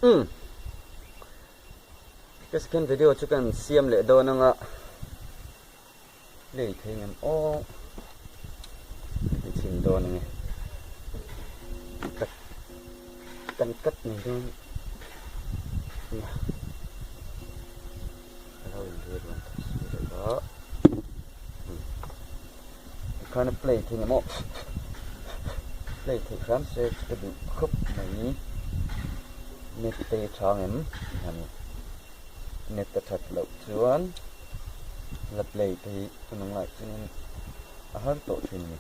Umm. Ka second video chu kan siam leh dawn anga play thei ngem aw ka ti chhin dawn ange cut kan cut mai dawn nia ka lo in rir rawn tak si lo va tikhan a play thei ngem aw play theih hram se chu ka duh khawp mai net te tha ngem han net a that loh chuan la play te hi a nung lai chuanin a har tawh thin a ni.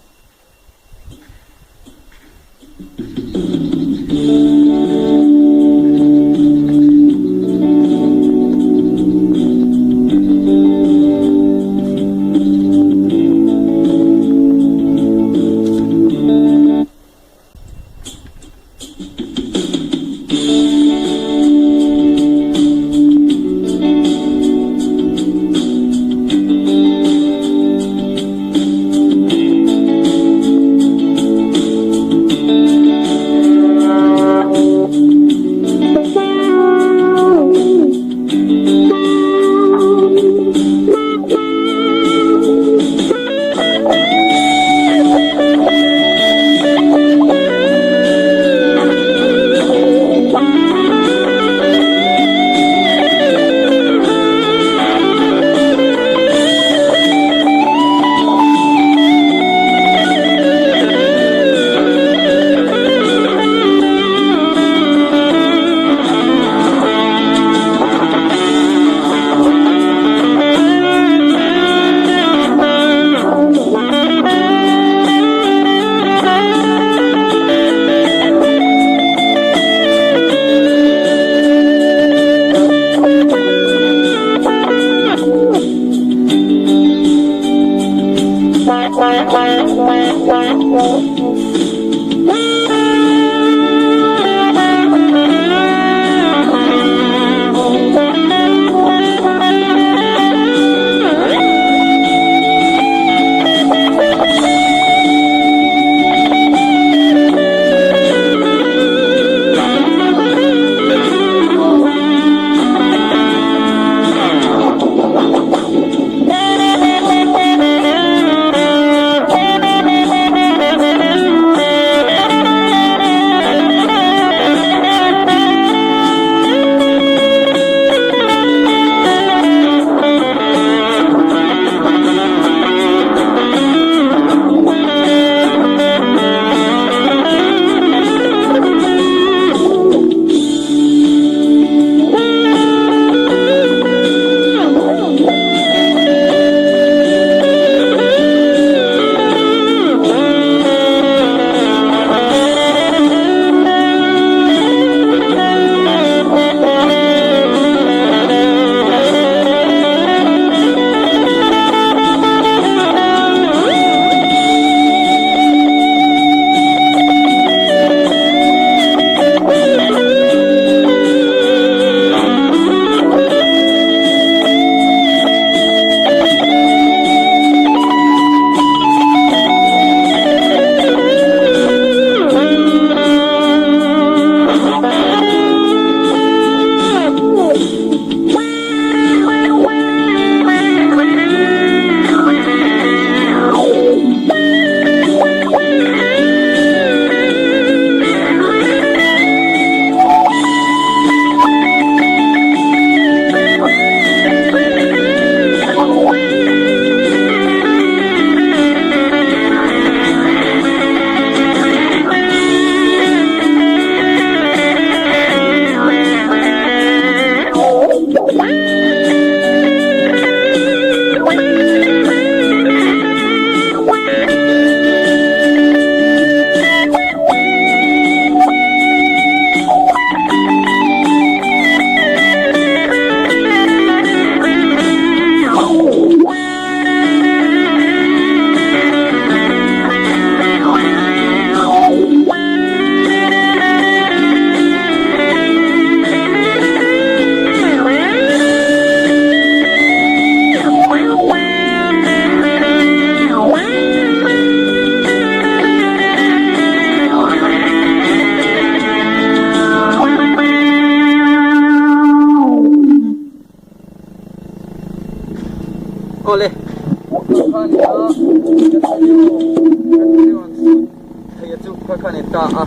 ta a,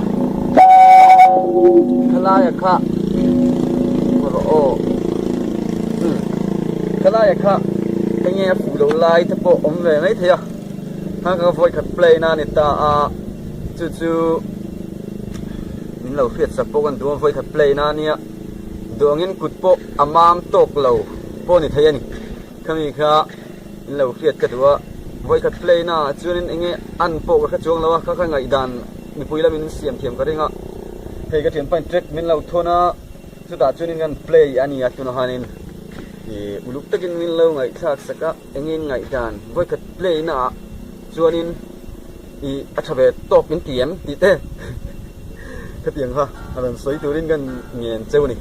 khalaia kha rawh aw umm khalaia kha enge a fuh loh lai te pawh awm ve mai thei a, kha ka vawikhat play na a ni ta a, chu chu min lo hriat sak pawh kan duh a vawikhat play na a nia, duangin kut pawh a mam tawk lo pawh a ni thei a ni, khami kha. In lo hriat ka duh a, vawikhat play na ah chuanin enge an pawh ka hre chuang lo a, kha kha ngaihdan mipui lamin siam thiam ka ring a, hei ka thianpain track min lo thawn a, chutah chuanin kan play a ni a tunah hianin ih uluk takin min lo ngaihthlak sak a, enge in ngaihdan vawikhat play na ah chuanin ih a tha ve tawk min ti em tih te khatiang kha a rawn sawi turin kan ngen cheu a ni.